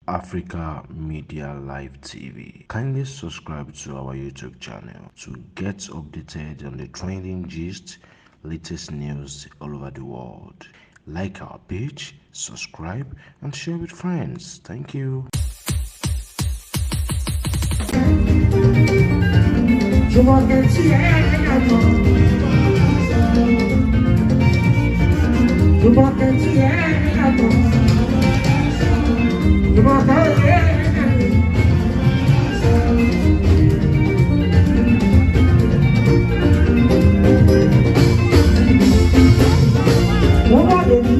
Africa Media Live TV. Kindly subscribe to our YouTube channel to get updated on the trending gist, latest news all over the world. Like our page, subscribe, and share with friends. Thank you. Jùmọ̀kẹ́ tí ẹ yàtọ̀. Jùmọ̀kẹ́ tí ẹ yàtọ̀. Jùmọ̀kẹ́ tí ẹ yàtọ̀. Wọ́n wà lórí.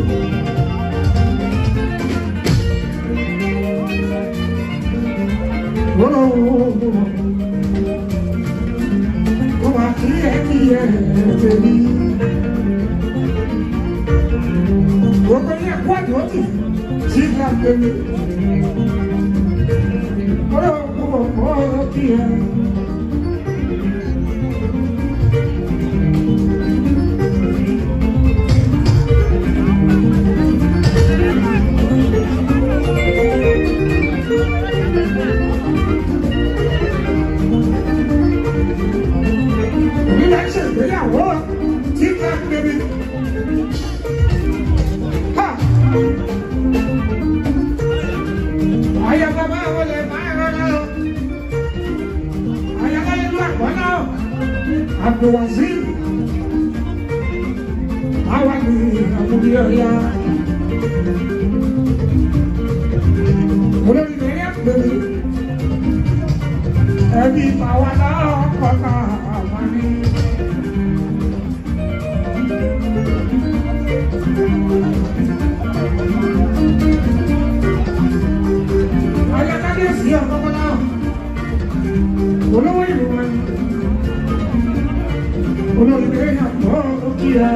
Wọ́n lọ wọ́n wọ́n. Wọ́n wà kí ẹ kí ẹ tẹ̀lé. Gbogbo yẹn kó àdókì sí ìlà tẹ̀lé. Ọlọ́run kò mọ̀ kí ẹ. Ìlà ń ṣègbéyàwó tí ká bèbí. Ha! Ayaba máa wọlé máa rọra o. Ayaba ìlú àgbọ̀nà o. Abdulwazir. Àwa ni àmúbi ọ̀yà. Olórí mẹ́rin àpèrè. Ẹbí bàwa náà kọ́ta àwọn ní. Ayé kábíyèsí ọ̀kọ́kọ́ náà. Olówó ìlú wọn. Olórí mẹ́rin àpò kí ẹ.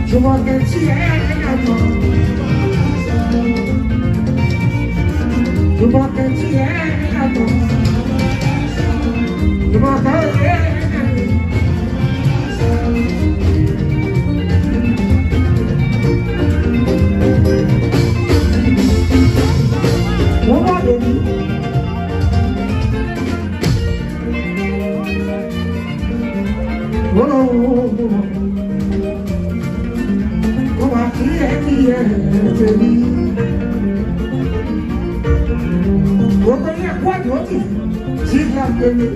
Jùmọ̀kẹ́ tí ẹ yàtọ̀. Jùmọ̀kẹ́ tí ẹ yàtọ̀. Jùmọ̀kẹ́ tí ẹ yàtọ̀. Wọ́n wà lórí. Wọ́n lọ wọ́n wọ́n. Wọ́n wà kí ẹ kí ẹ tẹ̀lé. Gbogbo yẹn kó àdókì sí ìlà tẹ̀lé.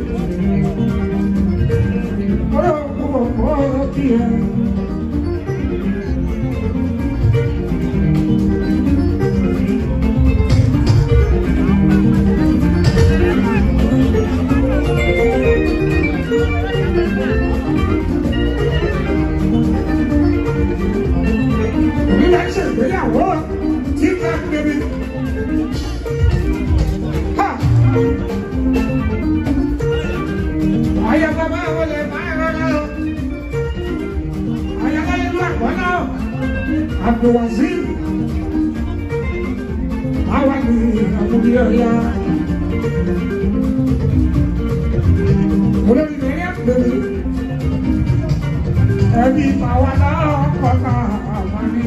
Ọlọ́run kò mọ̀ kí ẹ. Ìlà ń ṣègbéyàwó tí ká bèbí. Ha! Ayaba máa wọlé máa rọra o. Ayaba ìlú àgbọ̀nà o. Abdulwazir. Àwa ni àmúbi ọ̀yà. Olórí mẹ́rin àpèrè. Ẹbí bàwa náà kọ́ta àwọn ní.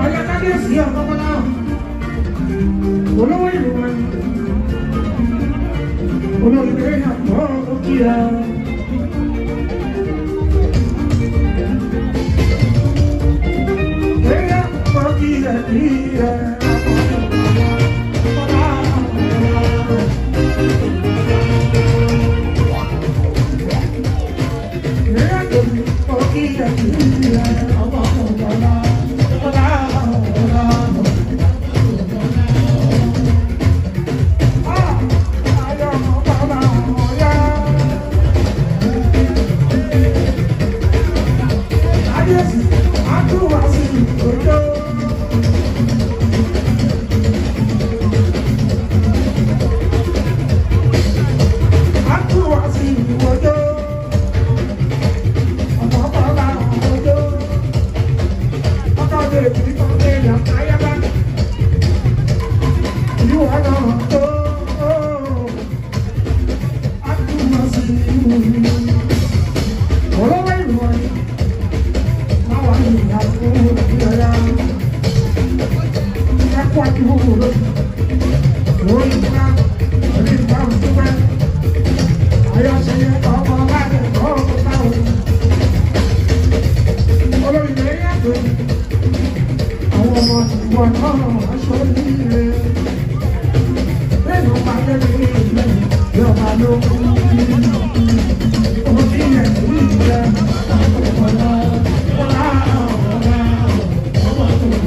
Ayé kábíyèsí ọ̀kọ́kọ́ náà. Olówó ìlú wọn. Olórí mẹ́rin àpò kí ẹ. Mẹ́rin àpò kí ẹ kí ẹ. Mẹ́rin àpò kí ẹ kí ẹ. Ọmọ ọ̀gá ọ̀gá ọ̀gá. Ìwọ náà tó àtúmọ̀ sí olówó ìròyìn máa ní ìyàwó ìyàrá ẹ̀kọ́ àdúgbò lórí ìgbà orí ìgbà òṣùpẹ́ ayọ̀ṣẹ́yẹ ọmọ láti ọ̀pọ̀ táwọn olórí ìrẹ́yìn àgbẹ̀ àwọn ọmọ ìwọ náà aṣọ nílé lẹ́nu pàdé ní ilé yọba ló kú òbí ẹ̀ ní ìjẹ́ ọ̀pọ̀lá ọ̀la ọ̀la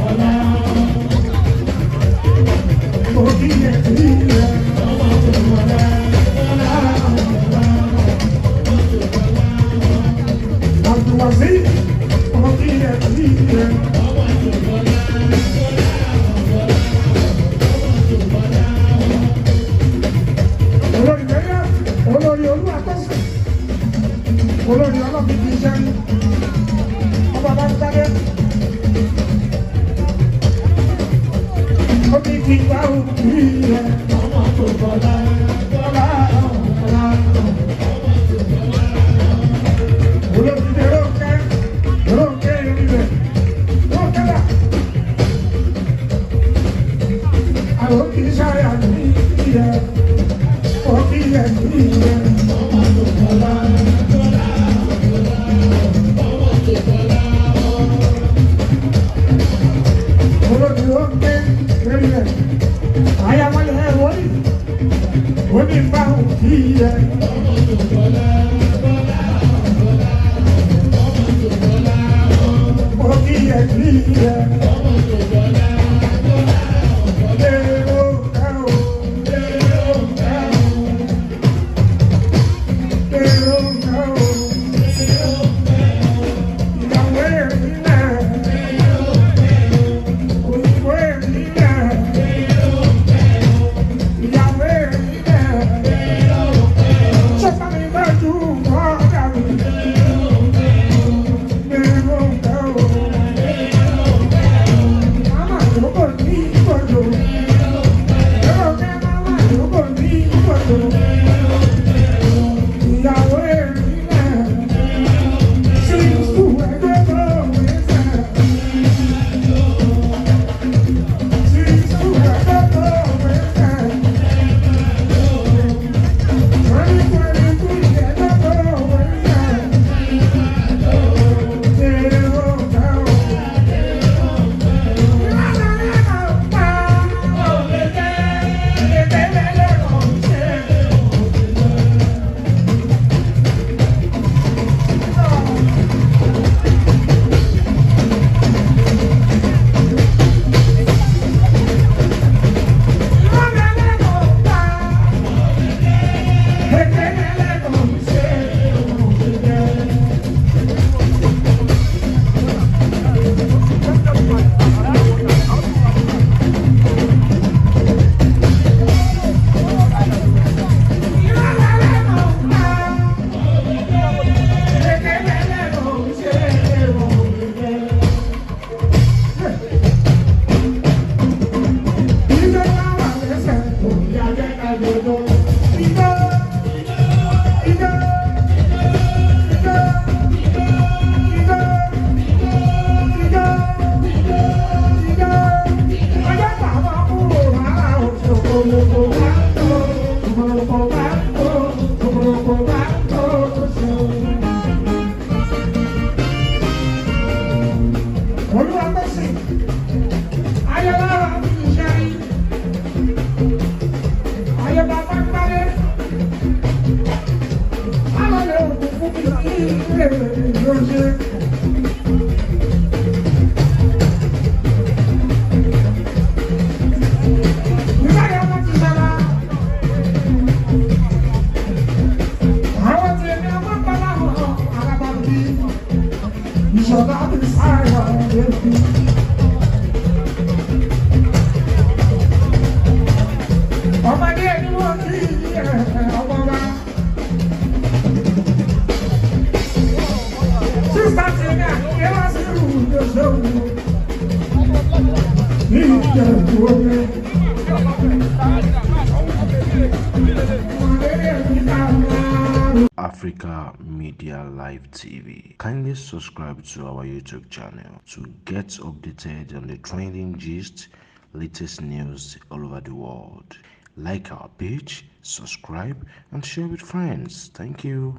ọ̀la òbí ẹ̀ ní ìjẹ́ ọ̀la ọ̀la ọ̀la àtùwàsí òbí ẹ̀ ní ìjẹ́. Olórí mẹ́rin, olórí olúwàtọ́sìn, olórí ọlọ́bí kì í ṣẹ́rí, ọba bá ń sáré. Ó ní kí gbá òkú rẹ̀, ọmọ tó bọ̀lá, bọ́lá, bọ́lá. Olórí Rónkẹ́, Rónkẹ́ ìrìnlẹ̀, Rónkẹ́ là. Àwọn kì í sáré àná ìyẹn. Òbí ẹ̀ ní ìyẹn, ọmọ tó bọ̀lá. Olórí Rónkẹ́ ìrìnlẹ̀, àyàwọlé ẹ̀ wọ́lì, ó ní bá òkú yẹn. Òbí ẹ̀ ní ìyẹn. Èrò ẹ̀ o, èrò ẹ̀ o. Èrò ẹ̀ o. Ìyàwó èmi náà. Òyìnbó èmi náà. Ìyàwó èmi náà. Ṣé bá mi bá ju ọ̀gá mi? Èrò ẹ̀ o. Màmá yòókù ní ìgbòdo. Èrò kẹ́ màmá yòókù ní ìgbòdo. Ìyàwó èmi náà. Ṣé ìsú ẹgbẹ́ tó wé sẹ́? Ṣé ìsú ẹgbẹ́ tó wé sẹ́? 2022 ẹgbẹ́ tó wé sẹ́? Èrò kẹ́ o. Olúwapẹ̀sìn, ayọ̀lára mi ṣe rí, ayọ̀bá bá gbálẹ̀, alọ́lẹ̀ òkú fún mi ní ilé ìlọ́ṣẹ́. Ìbáyọ̀ wọn ti sára, àwọn tí ẹni ọmọ bá láwọn arábàbí, ìṣọ̀lá mi sáré ọ̀rẹ́ mi. Ọmọdé ẹni wọ́n kí ọmọ wa. Sísá Africa Media Live TV. Kindly subscribe to our YouTube channel to get updated on the trending gist, latest news all over the world. Like our page, subscribe, and share with friends. Thank you.